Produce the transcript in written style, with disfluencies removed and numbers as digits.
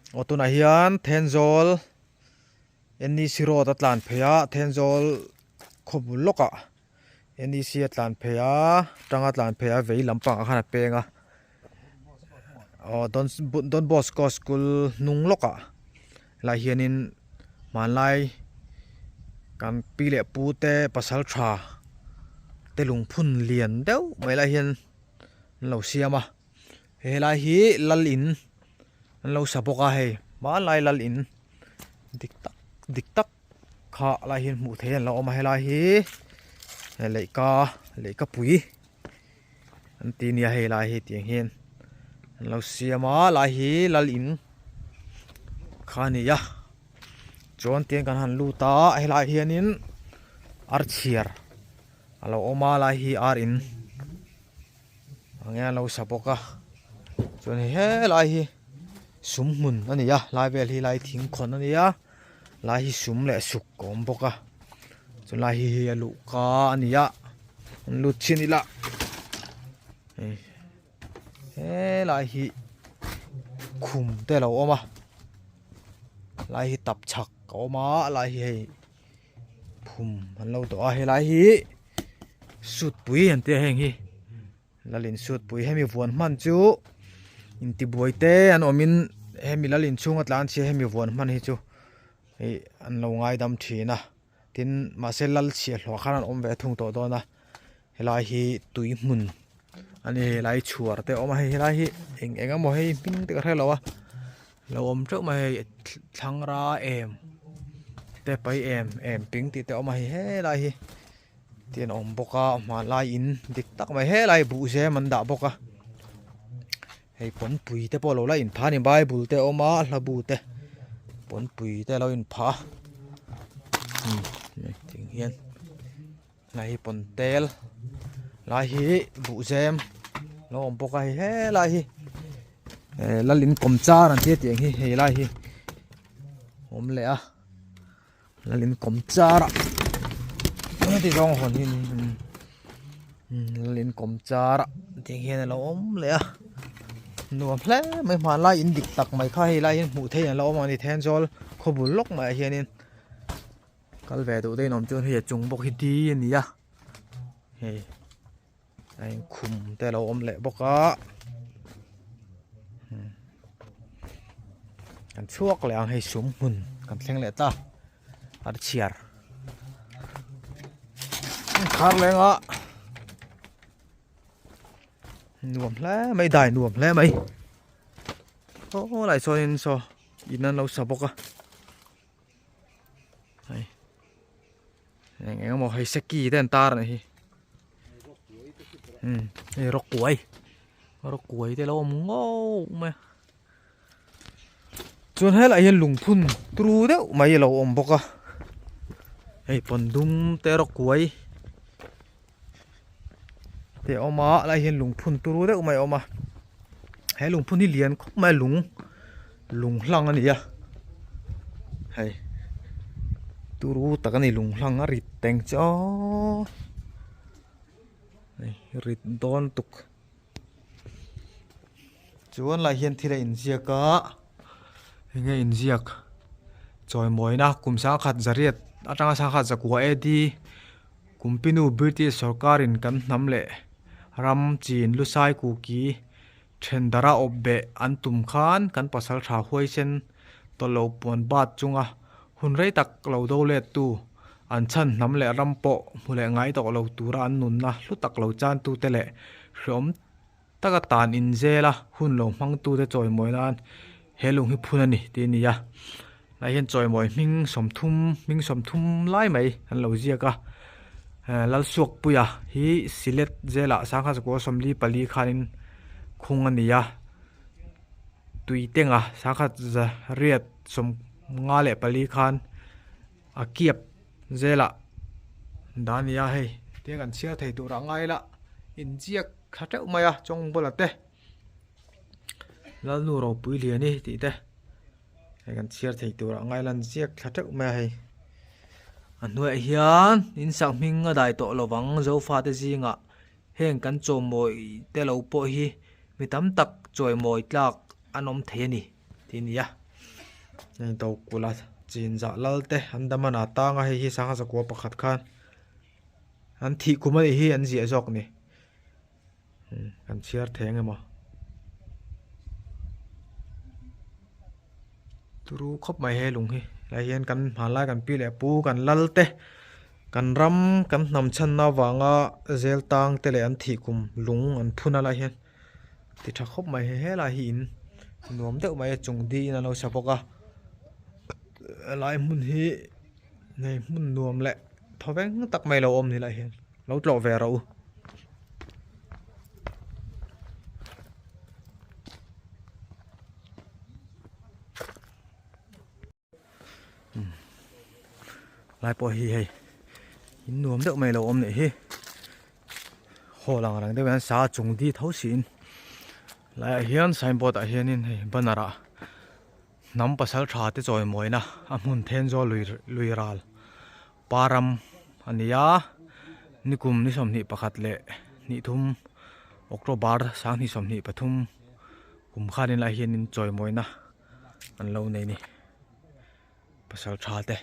Aw tunah hian Thenzawl N_E_C road a tlan phei a Thenzawl khaw bul lawkah N_E_C a tlan phei a tanga tlan phei a vei lampangah khan a peng a aw Don Bosco school hnung lawkah lai hianin hmanlai kan pi leh pu te pasal tha te lungphun lian deuh mai lai hian an lo siam a helai hi lal in an lo sa bawk a hei hmanlai lal in dik tak dik tak kha lai hian hmuh theih an lo awm a helai hi leihka leihka pui an ti nia hei lai hi tiang hian an lo siam a lai hi lal in kha a ni a chuan tiang kan han lut a helai hianin ar chhiar a lo awm a lai hi ar in ang hian a lo sa bawk a chuan hei helai hi sum hmun a ni a lai vel hi lai thing khawn a ni a lai hi sum leh suk a awm bawk a chulai hi hei a luhka a ni a an lut chhin ila hei helai hi khum te a lo awm a lai hi tapchhak a awm a lai hi hei phum an lo dawh a helai hi sutpui an tia heng hi lalin sutpui hemi vuan hman chu intibuai te an awmin hemi lalin chhunga tlan chhia hemi vuan hman hi chu ih an lo ngaidam thin a tin mahse lal chhiahhlawh khan an awm ve thung tawh dawn a helai hi tui hmun a ni helai chhuar te a awm a hei helai hi eng eng emaw hei hming te ka hre lo a lo awm teuh mai hei thlangra em te pai em em ping tih te a awm a hei helai hi te an awm bawk a hmanlai in dik tak mai helai buh zem an dah bawk a hei pawnpui te pawh a lo la inphah a ni bible te a awm a hlabu te pawnpui te a lo inphah a umm tiang hian lai hi pawn tel lai hi buhzem lo awm bawk a hei helai hi eh lalin kawm char an tia tiang hi hei lai hi awm leh a lalin kawm char a heti zawng hawn hi lalin kawm char a tiang hian a lo awm leh a nuam hle mai hmanlai in dik tak mai kha hei lai hian hmuh theih an lo awm a ni Thenzawl khaw bul lawk maiah hianin. Kal ve duh te in awm chuan hei a chung bawk hi di a ni a hei a in khum te a lo awm leh bawk a kan chhuak leh ang hei sum hmun kan thleng leh ta a chhiar khar leng a nuam hle mai dai nuam hle mai aw lai sawn in saw in an lo sa bawk a. Hei eng eng emaw hei seki te an tar a nih hi umm hei rawk kuai rawk kuai te a lo awm ngawk mai a chuan helaiah hian lungphun turu deuh mai a lo awm bawk a hei pawn dum te rawk kuai te a awm a helaiah hian lungphun turu deuh mai a awm a he lungphun hi lian khawp mai a lung lung hlang a ni a hei turu tak a ni lung hlang a rit teng chu aww hei rit dawn tuk chuan lai hian thil a inziak a enge inziak chawimawina kum sangkhat zariat atanga sangkhat zakua A D Kumpinu British sorkarin kan hnam leh ram chin Lusai Kuki thendara awp beh an tum khan kan pasal tha huaisen tawlh lo puan bat chunga hun rei tak lo do let tu an chhan hnam leh ram pawh hmu leh ngai tawh lo tura an nunna hlu tak lo chan tute leh hreawm taka tan inzela hun lo hmangtute chawimawi nan he lung hi phun a ni tih a ni a lai hian chawimawi hming sawmthum hming sawmthum lai mai an lo ziak a eh Lalsuakpuia hi Silet zelah sangha zakua sawmli pali khanin khung a ni a Tuitenga sangha zariat sawmnga leh pali khan a kiap zelah dah a ni a hei tiang kan chhiar thei tur ah ngai ila inziak tha teuh mai a chawngbawla te Lalnu ropui lian i tih te hei kan chhiar thei tur ah ngai ila an ziak thla teuh mai a hei a hnuaiah hian in sak hming a dai tawh lovang Zofate zingah heng kan chawmawi te lo pawh hi mi tam tak chawimawi tlak an awm thei a ni tih a ni a. Hei Dokulh a chinzah lal te an dam a na tang a hei hi sangha zakua pakhat khan an thih kum a nih hi an ziah zawk ni kan chhiar thei ang emaw turu khawp mai he lung hi helai hian kan hmanlai kan pi leh pu kan lal te kan ram kan hnam chhanna avanga zel tang te leh an thih kum lung an phun a lai hian. Ti tha khawp mai he helai hi in nuam deuh mai a chung diin an lo sa bawk a helai hmun hi nei hmun nuam leh thawveng tak mai lo awm ni lai hian lo tlawh ve rawh u. Lai pawh hi hei in nuam deuh mai lo awm nih hi hall ang reng deuh hian sa chung di tho siin laiah hian signboard ah hianin hei banner ah hnam pasal tha te chawimawina a hmun Thenzawl lui lui ral pa ram a ni a nikum ni 21 leh hnihthum October sanghnih 23 kum khanin lai hianin chawimawina. An lo nei ni pasal tha te.